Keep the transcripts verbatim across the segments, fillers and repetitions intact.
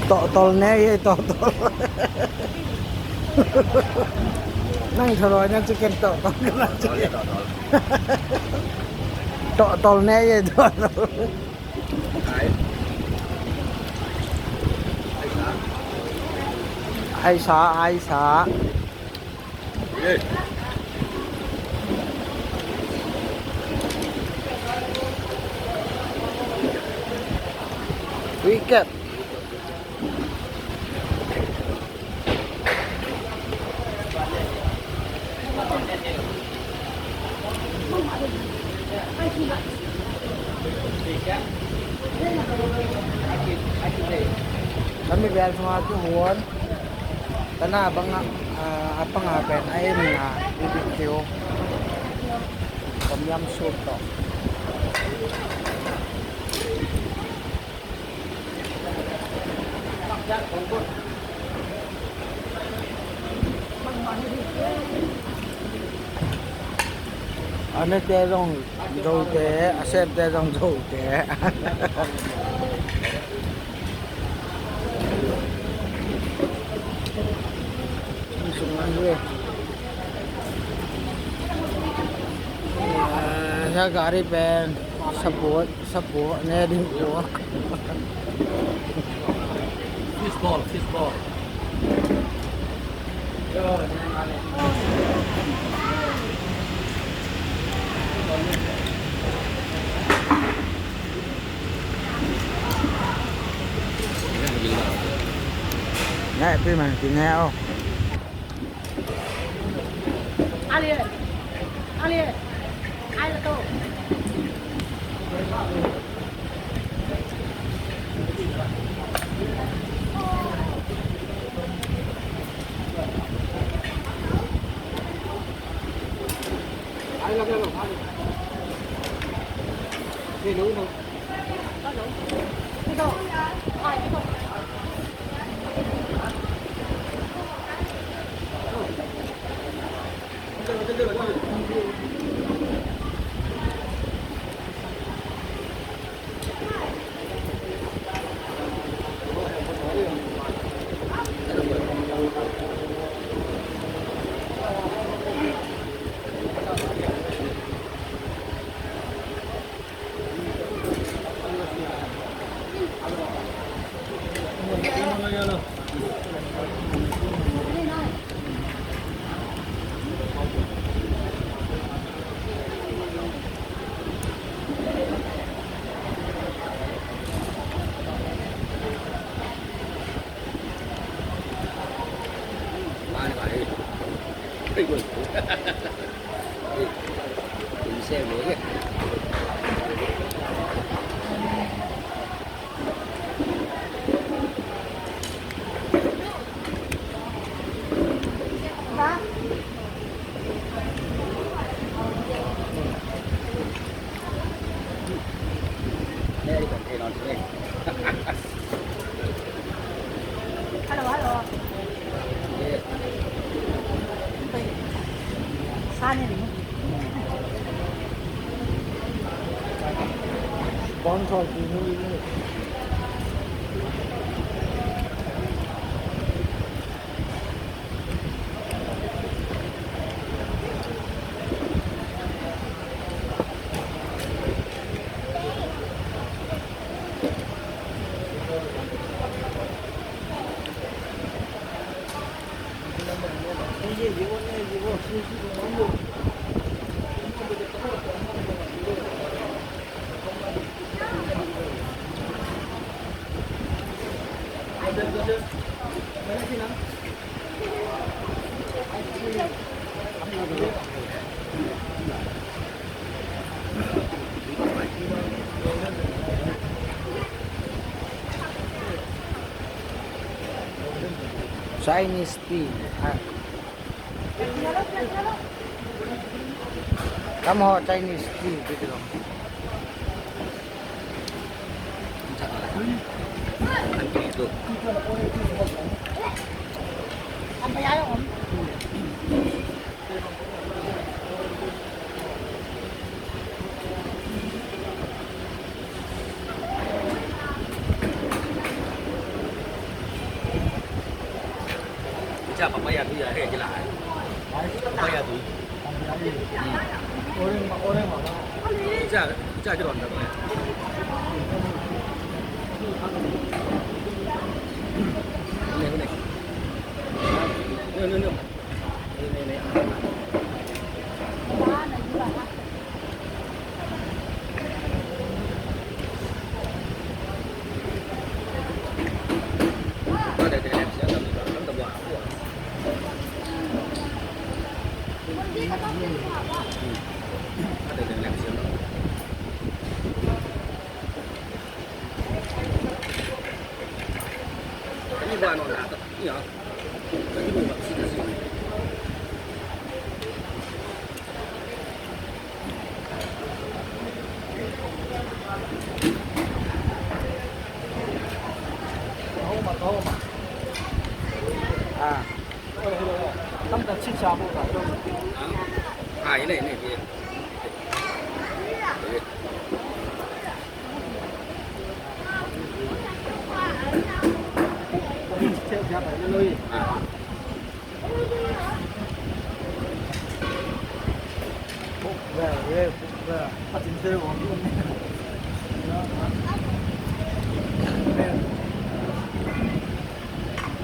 Tawhtol ne ei, tawhtol. Nang tharawina cikin tawhtol ka na cikin. Tawhtol ne ei, tawhtol. Aisa, aisa. Wicket. Kami bel sungah tu huan. Tana bang a, a, a panga pen a em na B B Q. Tom yum soup to. A nete zong Zote, a septe zong Zote. Sung ang gue. Ah, sa gari pen support, support ne ding ko. Fishball, fishball. Nè, pi man ki nè o. Ali, Ali, ai la to. Hello, hello. Saan ni ding. Sponsor ding ni. Chinese tea. Ah. Come on, Chinese tea, gitu. Papaya tu ya, eh, jelas. Papaya tu. Hmm. Ica, ica jelas. Ini, ini. Ini, ini, ini. Ah. Tam ta chik sa bu ka. Ah, ini, ini, ini.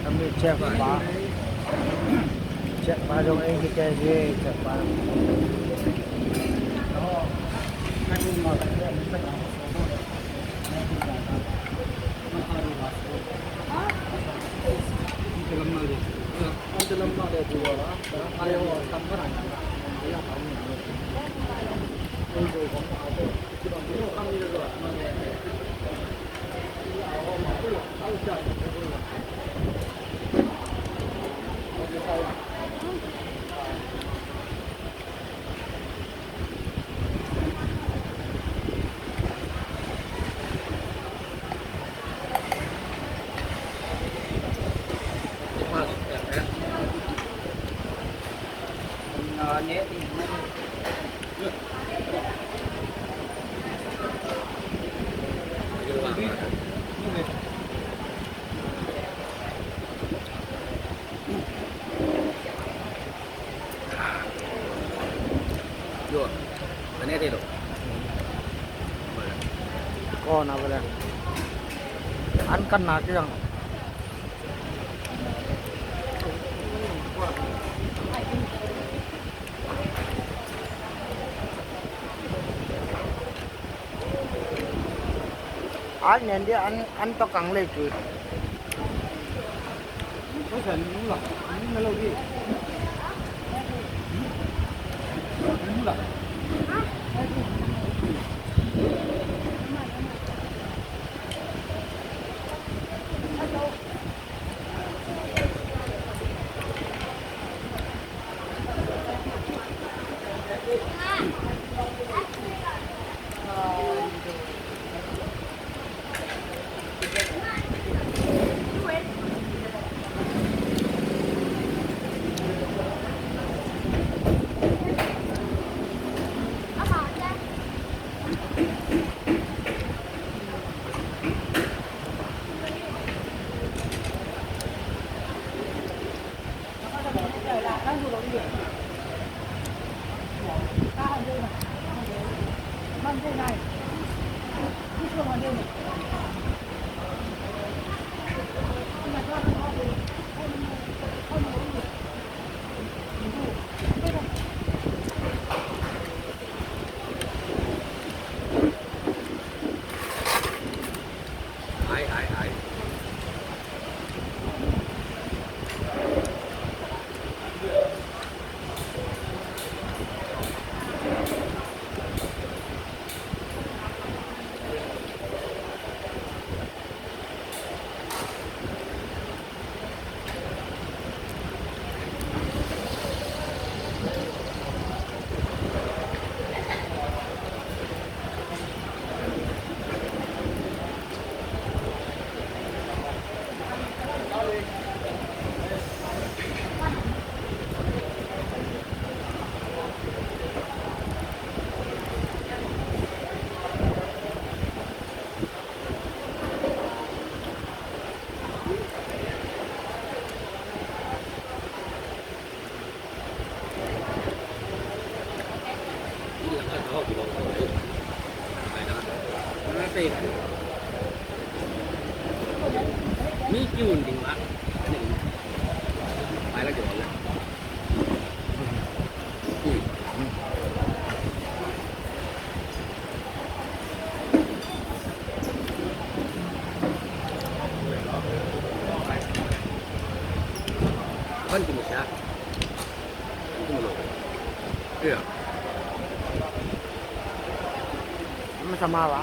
Kami ciakpa, ciakpa zong ei hi kei hi, ciakpa. Yo, ane te lo. Ko na bala. An kan na kiang. An nen dia an, an to kang lei tu. Ni kiun ding la. Ani. Pai la kiun la. Hmm. Ban kimu siya. Kimu lo. Iya. Masama ba?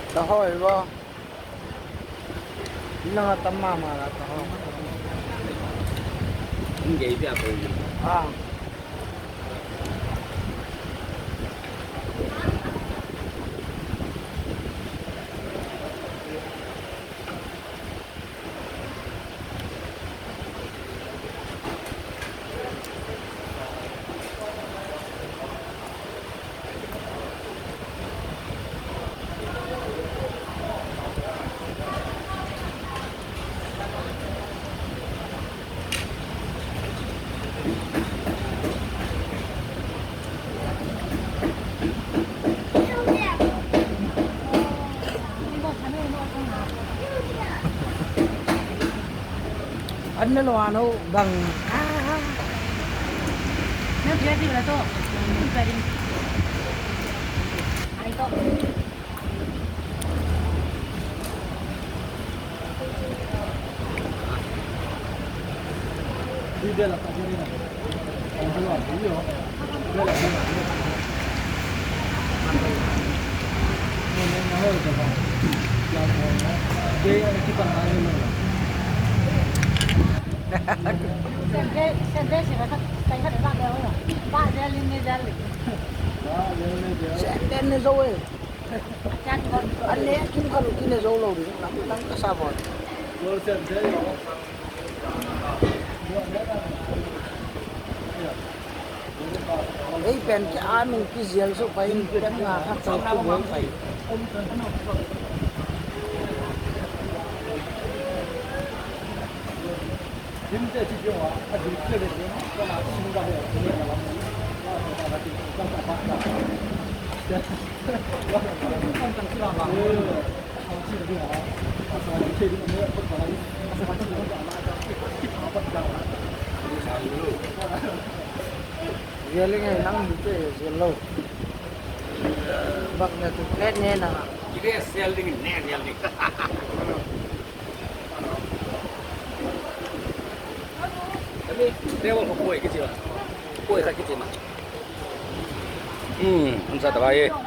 Ka hoi bo. Nang a tam mahmah la ka hoi. Inn gei pia ko. Ah. An na lo ano bang. Ah, ah. Na dia di la to. Bang. Ai to. Senden ne zo e. A le kim khat uh kine zo lo ding lam lam ka sa bawn. Lo sem de lo. Ei pen ki amin kizial zo pai in, pen nga khat zo ki bol pai. Zial ing ei, nang hi te zial lo. Bak na tu pet ne na. Kide zial ding ne zial ding. Kami table ko kuai kici ma. Kuai khat kici ma. Hmm, an sa ta ba ye.